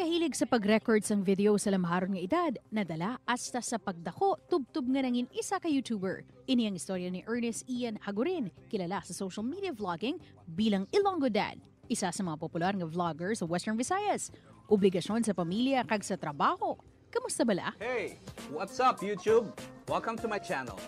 Pagkahilig sa pag-record sang video sa lamaharon nga edad, nadala hasta sa pagdako tubtub nga nangin isa ka YouTuber. Ini ang istorya ni Ernest Ian Hagurin, kilala sa social media vlogging bilang Ilonggo Dad, isa sa mga popular nga vlogger sa Western Visayas. Obligasyon sa pamilya kag sa trabaho. Kamusta bala? Hey, what's up, YouTube? Welcome to my channel.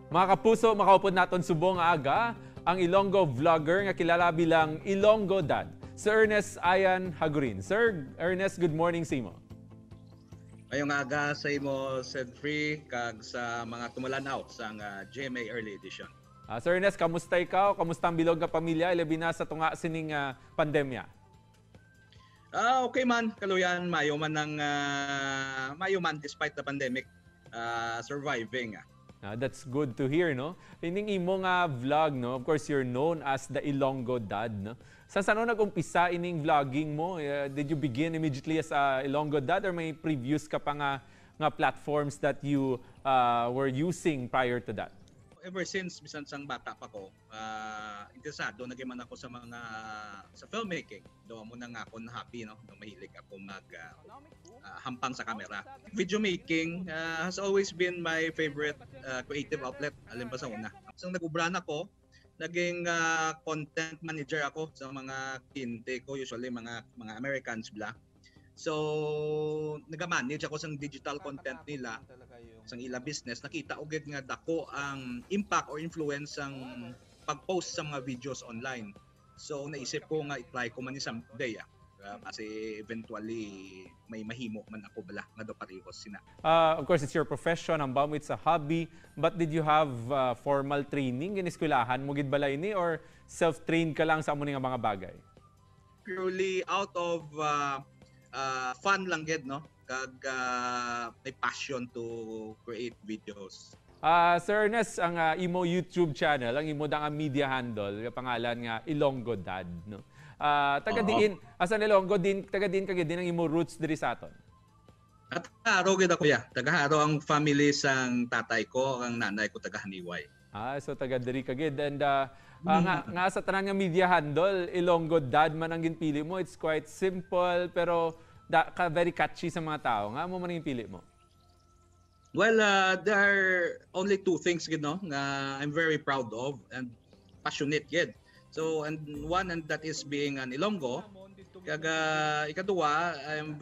Mga kapuso, makaupod naton subong nga aga ang Ilonggo vlogger nga kilala bilang Ilonggo Dad, Sir Ernest Ian Hagurin. Sir Ernest, good morning sa imo. Maayong aga sa imo, Sedfree, kag sa mga tumulanaw sa GMA Early Edition. Sir Ernest, kamusta ikaw? Kamusta ang bilog nga pamilya ilabi na sa tunga sining pandemya? Ah, okay man, kaluyan, mayo man despite the pandemic, surviving. That's good to hear, no? Ining imo nga vlog, no? Of course, you're known as the Ilonggo Dad, no? Sa saan nag-umpisa ining vlogging mo? Did you begin immediately as a Ilonggo Dad or may previous ka pa nga platforms that you were using prior to that? Ever since bisan sang bata pa ko, interesado na man ako sa filmmaking. Do amo na nga ako na happy, no, do mahilig ako mag hampang sa camera. Video making has always been my favorite creative outlet alin pa sa una. So nag-ubra na ko, naging content manager ako sa mga kliyente ko, usually mga Americans bla. So naga-manage ako sa digital content nila sa ila business. Nakita ko gid nga dako ang impact or influence ang pag-post sa mga videos online. So naisip ko nga i-try ko man ni someday kasi eventually may mahimo man ako bala nga daw pareho sina. Of course, it's your profession, ang bamo it's a hobby. But did you have formal training? Gineskwelahan mo gid bala ini or self-trained ka lang sa amo nga mga bagay? Purely out of fun lang gid, no, kag may passion to create videos. Sir Ernest, ang imo YouTube channel, ang imo dang media handle, pangalan nga Ilonggo Dad, no? Taga diin, asa Ilonggo din, taga diin kagid din ang imo roots diri sa aton? At Jaro gid ako ya. Taga Jaro ang family sang tatay ko, ang nanay ko taga Janiuay. Ah, so taga diri kagid and nga sa tanan nga media handle, Ilonggo Dad man ang ginpili mo. It's quite simple pero da, ka very catchy sa mga tao. Nga amo man ang ginpili mo? Well, there are only two things gid, no, nga I'm very proud of and passionate gid. So and one, and that is being an Ilonggo. Kag ikaduwa, I'm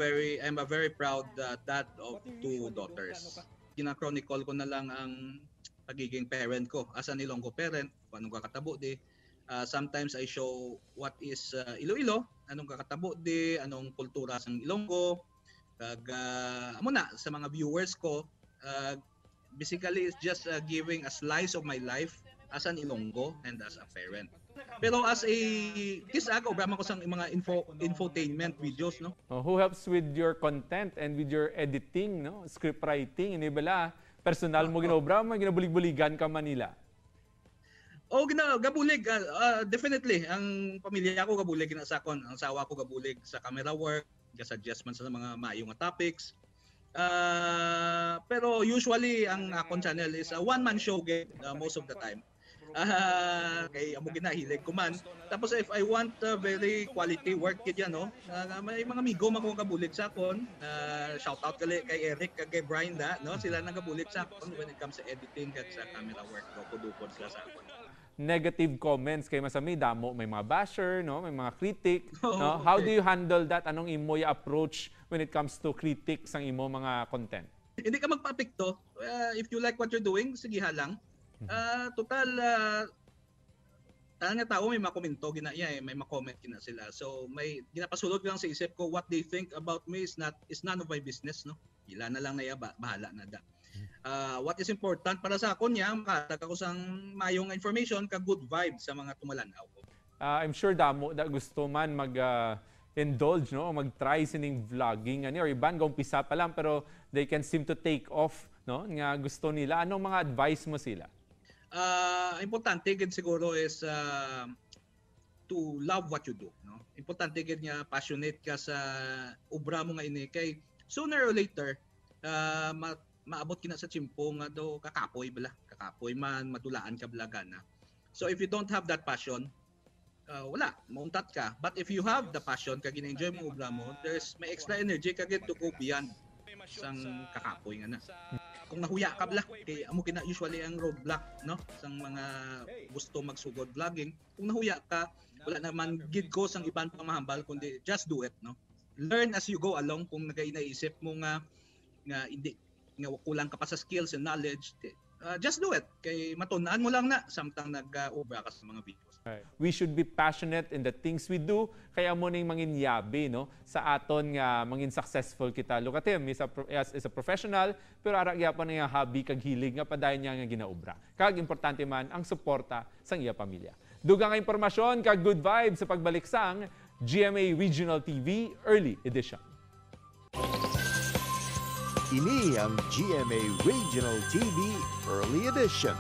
a very proud dad of two daughters. Gina-chronicle ko na lang ang pagiging parent ko as an Ilonggo parent, kung anong kakatabo di. Sometimes I show what is Iloilo, anong kakatabo di, anong kultura sang Ilonggo. Kag amo na sa mga viewers ko, basically it's just giving a slice of my life as an Ilonggo and as a parent. Pero as a this ako, obra man ko sang mga infotainment videos, no. Oh, who helps with your content and with your editing, no? Script writing, ini bala personal mo ginobra mo, ginabulig-buligan ka Manila? Oh, gina gabulig, definitely ang pamilya ko gabulig na sa akon, ang asawa ko gabulig sa camera work, ga-suggest man sa mga maayo nga topics. Pero usually ang akon channel is a one man show gid, most of the time. Kay amo ginahilig ko man. Tapos if I want very quality work gid yan, no. May mga amigo man ko kabulig sa akon. Shout out gali kay Eric kag kay Brian da, no. Sila nang kabulig sa akon when it comes sa editing kag sa camera work. Dukod-dukod sila sa akon. Negative comments kay masami damo, may mga basher, no, may mga critic, no? How do you handle that? Anong imo ya approach when it comes to critics ang imo mga content? Hindi ka magpaapekto. If you like what you're doing, sige lang. Total, tanan nga tao may makomento gina iya eh, may makomment gina sila. So may ginapasulod lang sa isip ko, what they think about me is not is none of my business, no. Ila na lang na iya, bahala na da. What is important para sa akon niya, makahatag ako sang mayong information kag good vibe sa mga tumalanaw ko. I'm sure damo da gusto man mag indulge, no, mag-try sining vlogging ani or iban umpisa pa lang pero they can seem to take off, no, nga gusto nila. Anong mga advice mo sila? Importante gid siguro is to love what you do, no. Importante gid nga passionate ka sa obra mo nga ini kay sooner or later maabot kina sa tiyempo nga do kakapoy bala, kakapoy man, madulaan ka bala gana. So if you don't have that passion, Wala, mauntat ka. But if you have the passion kag gina-enjoy mo obra mo, there's may extra energy ka gid to go beyond sang kakapoy nga na. Kung nahuya ka bla, kay amo kina usually ang roadblock, no, sang mga gusto magsugod vlogging. Kung nahuya ka, wala naman gid ko sang iban pa mahambal kundi just do it, no. Learn as you go along. Kung nagainaisip mo nga hindi nga kulang ka pa sa skills and knowledge, just do it kay matun-an mo lang na samtang nag-obra ka sa mga videos. We should be passionate in the things we do kaya amo ning mangin yabi, no, sa aton nga mangin successful kita. Look at him, he's a professional pero ara gyapon niya hobby kag hilig nga padayon niya nga ginaobra. Kag importante man ang suporta sang iya pamilya. Dugang nga impormasyon kag good vibes sa pagbalik sang GMA Regional TV Early Edition. Ini ang GMA Regional TV Early Edition.